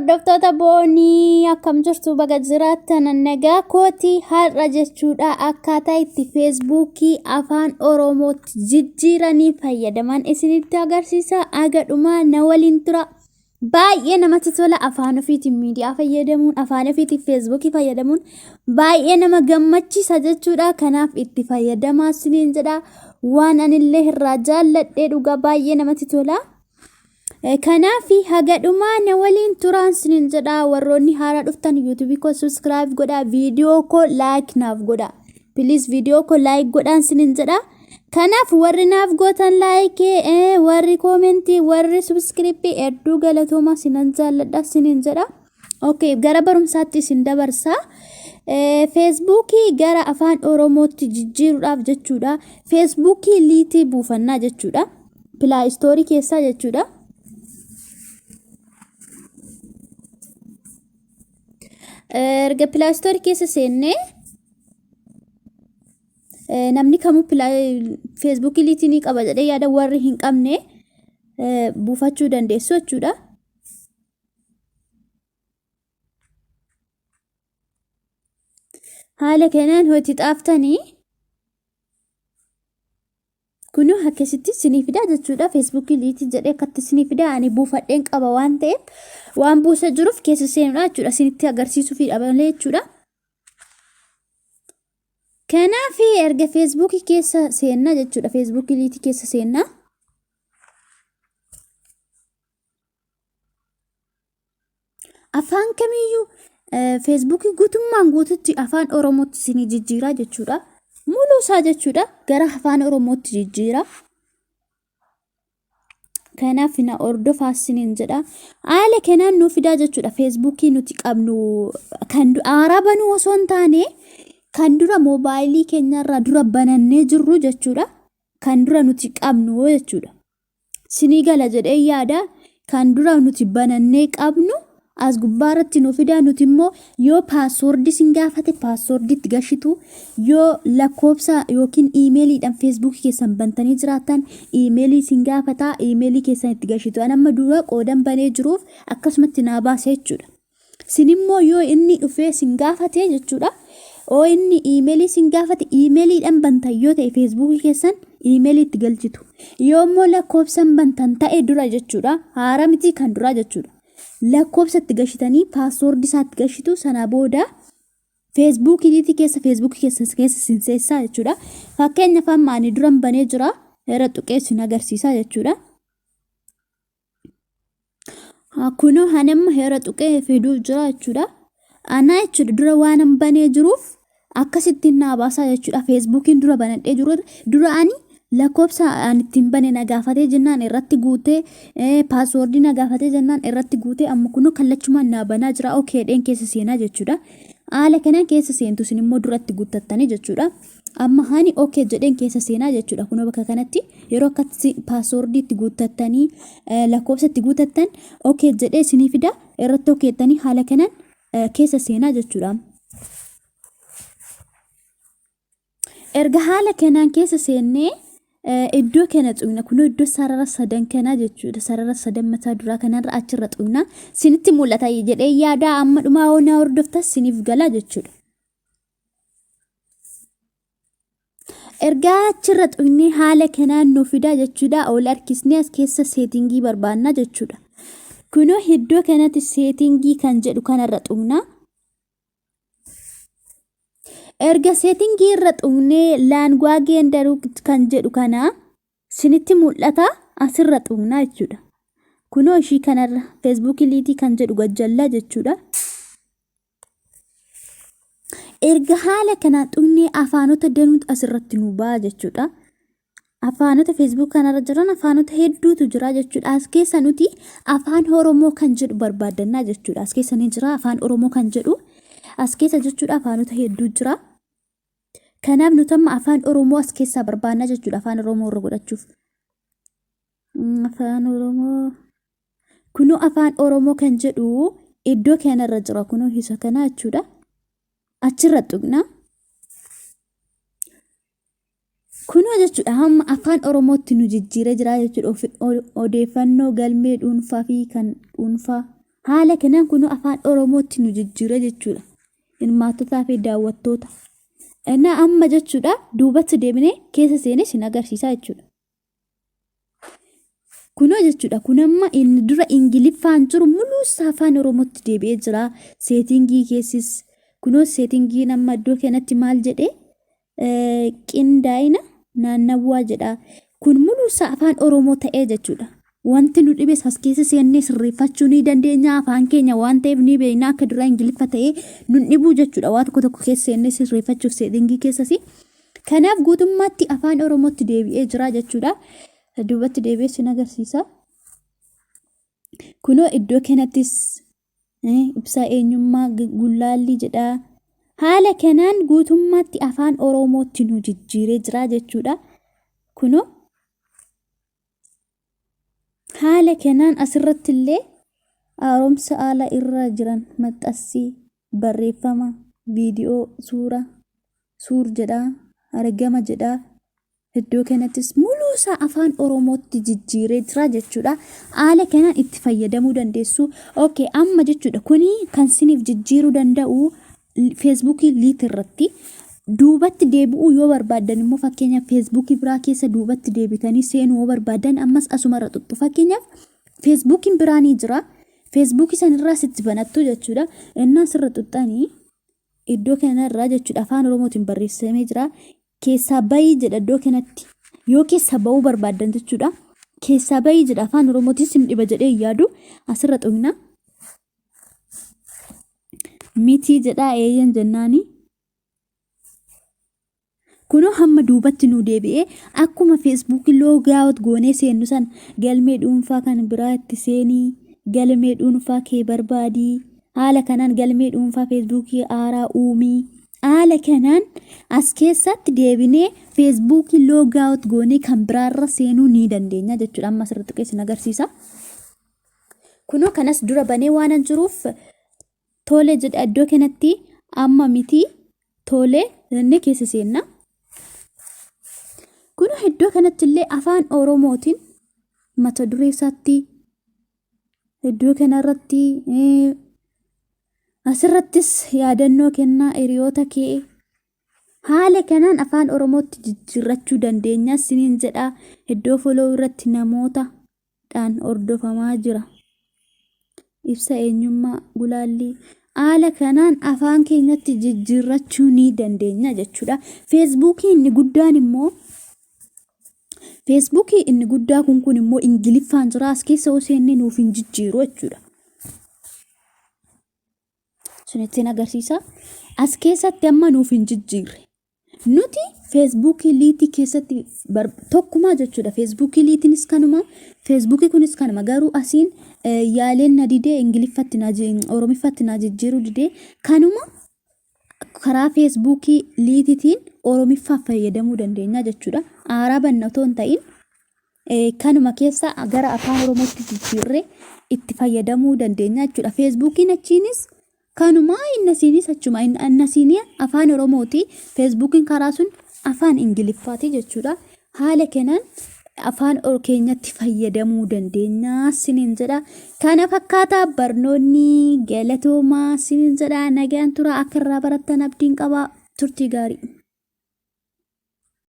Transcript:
Hordoftoota boonii akkam jirtu baga jiraattan nagaa kooti har'a jechuudha akkaataa itti feesbuukii afaan oromootti jijjiiranii fayyadaman isinitti agarsiisa aga dhumaa na waliin tura. Baay'ee namatti tola afaan ofiitiin miidiyaa fayyadamuun afaan ofiitiin feesbuukii fayyadamuun baay'ee nama gammachiisa jechuudha. Kanaaf itti fayyadamaa isiniin jedha waan anillee irraa jaalladhee dhugaa baay'ee namatti tola. Kanaaf haga dhumaa na waliin turaan isiniin jedha warroonni haaraa dhuftan yuutuubii koo subscribe godhaa viidiyoo koo like naaf godhaa. Please viidiyoo koo like godhaan isiniin jedha. Kanaaf warri naaf gootan like warri koomentii warri subscribe hedduu galatoomaa sinan jaalladha isiniin jedha. Okay, gara barumsaatti isin dabarsa. Feesbuukii gara afaan Oromootti jijjiiruudhaaf jechuudha. Feesbuukii liitii buufannaa jechuudha. Pilaayistoorii keessaa jechuudha. Erga pilaayistoorii keessa seennee namni kamuu feesbuukii liitii ni qaba jedhee yaada warri hin qabne buufachuu dandeessu jechuudha. Haala kanaan hojii xaaftanii kunuu akkasitti isinii fidaa jechuudha. Feesbuukii liitii jedhee akkatti isinii fidaa ani buufadheen qaba waan ta'eef waan buusa jiruuf keessa seenuudha jechuudha. Isinitti agarsiisuufidha malee jechuudha. Kanaaf erga feesbuukii keessa seennaa jechuudha. Feesbuukii liitii keessa seennaa. Afaan kamiyyuu feesbuukii guutummaan guututti afaan Oromootti isinii jijjiiraa jechuudha. Muluu isaa jechuudha gara afaan Oromootti jijjiira. Kanaaf na hordofaa isiniin jedha. Haala kanaan nuu fidaa jechuudha feesbuukii nuti qabnu kan haaraa banuu osoo hin taane kan dura moobaayilii keenyarraa dura banannee jirru jechuudha. Kan dura nuti qabnu jechuudha. Sinii gala jedhee yaada kan dura nuti banannee qabnu as gubbaa irratti nu fidaa nuti immoo yoo paaswoordii sin gaafate paaswoordii itti gashitu yoo lakkoofsa yookiin iimeeliidhaan feesbuukii keessan bantanii jiraattan iimeelii sin gaafataa iimeelii keessan itti gashitu an amma dura qoodan banee jiruuf akkasumatti naa baase jechuudha. Sin immoo yoo inni dhufee sin gaafate jechuudha. Oo inni iimeelii sin gaafate iimeeliidhaan bantan yoo ta'e feesbuukii keessan iimeelii itti galchitu. Yoo immoo lakkoofsan bantan ta'e dura jechuudha. Haaraa miti kan duraa jechuudha. Lakkoofsa itti gashitanii paaswoordii isaa itti gashitu sana booda feesbuukii keessa feesbuukii keessa keessa sin seessaa jechuudha. Fakkeenyaaf amma ani duran banee jira. Irra tuqee sin agarsiisa jechuudha. Kunoo ani amma heera tuqee fiduu jira jechuudha. Anaa jechuudha dura waan an banee jiruuf akkasittiin naa baasaa jechuudha. Feesbuukiin dura banadhee jiru dura ani lakkoofsa an ittiin bane na gaafatee jennaan irratti guutee paaswoordii na gaafatee jennaan irratti guutee amma kunoo kallachumaan naa banaa jira. Okee dheen keessa seenaa jechuudha. Haala kanaan keessa seentu isin immoo duratti guuttattanii jechuudha. Amma hani ok jedheen keessa seenaa jechuudha. Kunoo bakka kanatti yeroo akkatti paaswoordii itti guuttattanii lakkoofsa itti guutattan ok jedhee isinii fida irratti ok jettanii haala kanaan keessa seenaa jechuudha. Erga haala kanaan keessa seennee iddoo kana tuqna kunoo iddoo sarara sadan kanaa jechuudha. Sarara sadan mataa duraa kanarra achirra tuqna. Sinitti mul'ata jedhee yaada amma dhumaa hoo na hordoftas siniif gala jechuudha. Ergaa achirra tuqnee haala kanaan nu fidaa jechuudha. Ol harkisnee as keessa seetingii barbaanna jechuudha. Kunoo iddoo kanatti seetingii kan jedhu kanarra tuqna. Erga seetingii irra tuqnee laanguwaagii endaruu kan jedhu kana sinitti mul'ata asirra tuqna jechuudha. Kunoo ishii kanarra feesbuukii liitii kan jedhu gajjallaa jechuudha. Erga haala kanaan tuqnee afaanota danuutu asirratti nu ba'a jechuudha. Afaanota Facebook kanarra jiran afaanota hedduutu jira jechuudha. As keessa nuti afaan Oromoo kan jedhu barbaadannaa jechuudha. As keessa ni jira afaan Oromoo kan jedhu. As keessa jechuudha afaanota hedduu jira. Kanaaf nuti amma afaan Oromoo as keessaa barbaannaa jechuudha. Afaan Oromoo irra godhachuuf. Afaan Oromoo. Kunoo afaan Oromoo kan jedhu iddoo kanarra jira kunoo isa kana jechuudha. Achirra tuqna. Kunoo jechuudha hamma afaan Oromootti nu jijjiiree jira jechuudha. Odeeffannoo galmee dhuunfaa fi kan dhuunfaa Haala kanaan kunoo afaan Oromootti nu jijjiira jechuudha. Hirmaattotaa fi daawwattoota. Innaa amma jechuudha duubatti deebinee keessa seenee sin agarsiisaa jechuudha. Kunoo jechuudha kun amma inni dura Ingiliffaan jiru muluusaa afaan Oromootti deebi'ee jira. Seetingii keessis kunoo seetingiin amma iddoo kanatti maal jedhee qindaa'ina naannawwaa jedha. Kun muluusaa afaan Oromoo ta'ee jechuudha. Wanti nu dhibes as keessa seennee sirreeffachuu ni dandeenya. Afaan keenya waan ta'eef ni beekna akka duraa Ingiliffa ta'ee nun dhibuu jechuudha. Waa tokko tokko keessa seennee sirreeffachuuf seetingii keessas. Kanaaf guutummaatti afaan Oromootti deebi'ee jira jechuudha. Duubatti deebi'ee sin agarsiisa. Kunoo iddoo kanattis ibsaa eenyummaa gullaallii jedha. Haala kanaan guutummaatti afaan Oromootti nu jijjiiree jira jechuudha. Kunoo haala kanaan asirratti illee haaromsa haala irra jiran maxxansii barreeffama viidiyoo suura suur jedha argama jedha. Iddoo kanattis muluu isaa afaan Oromootti jijjiiree jira jechuudha. Haala kanaan itti fayyadamuu dandeessu. Okay, amma jechuudha kuni kan siniif jijjiiruu danda'u Feesbuukii liit irratti. Duubatti deebi'uu yoo barbaaddan immoo fakkeenyaaf Feesbuukii biraa keessa duubatti deebitanii seenuu yoo barbaaddan ammas asumarra xuxxu. Fakkeenyaaf Feesbuukiin biraa ni jira. Feesbuukii sanirraa sitti banattu jechuudha. Innaa sirra xuxxanii iddoo kanarraa jechuudha afaan Oromootiin barreessamee jira. Keessaa bayii jedha iddoo kanatti. Yoo keessaa ba'uu barbaaddan jechuudha. Keessaa bayii jedha afaan Oromootiin sin dhiba jedhee hin yaadu. Asirra tuqna. Mitii jedhaa eeyyan jennaani. Kunoo hamma duubatti nu deebi'ee akkuma feesbuukii loogaawot goonee seennu san galmee dhuunfaa kan biraa itti seenii galmee dhuunfaa kee barbaadii haala kanaan galmee dhuunfaa feesbuukii haaraa uumii haala kanaan as keessatti deebinee feesbuukii loogaawot goonee kan biraarra seenuu ni dandeenya jechuudha. Amma asirratti tuqee isin agarsiisa. Kunoo kanas dura banee waanan jiruuf tole jedha iddoo kanatti amma miti tole jennee keessa seenna. Kunoo iddoo kanatti illee afaan Oromootiin mata duree isaatti iddoo kanarratti asirrattis yaadannoo kennaa hiriyoota kee haala kanaan afaan Oromootti jijjiirrachuu dandeenya siniin jedha. Iddoo follow irratti namoota dhaan hordofamaa jira. Ibsa eenyummaa gulaallii haala kanaan afaan keenyatti jijjiirrachuu ni dandeenya jechuudha. Feesbuukii inni guddaan immoo Feesbuukii inni guddaa kun kun immoo Ingiliffaan jira as keessa yoo seenne nuuf hin jijjiiru jechuudha. Sun ittiin agarsiisa. As keessatti amma nuuf hin jijjiirre. Nuti Feesbuukii liitii keessatti tokkumaa jechuudha. Feesbuukii liitiinis kanuma, Feesbuukii kunis kanuma. Garuu asiin yaaleen na didee Ingiliffatti na Oromiffatti na jijjiiruu didee kanuma karaa Feesbuukii liitiitiin Oromiffaaf fayyadamuu dandeenya jechuudha. Aaraa banna otoo hin ta'in kanuma keessa gara afaan Oromootti jijjiirree itti fayyadamuu dandeenya jechuudha. Feesbuukiin achiinis Kanuma innasiinis achuma innasiin afaan Oromooti. Feesbuukiin karaa sun afaan Ingiliffaati jechuudha. Haala kanaan afaan keenyatti fayyadamuu dandeenya sinin jedha. Kana fakkaataa barnoonni galatoomaa sinin jedha. Nagaan tura akka irraa barattan abdiin qaba. Turtii gaarii.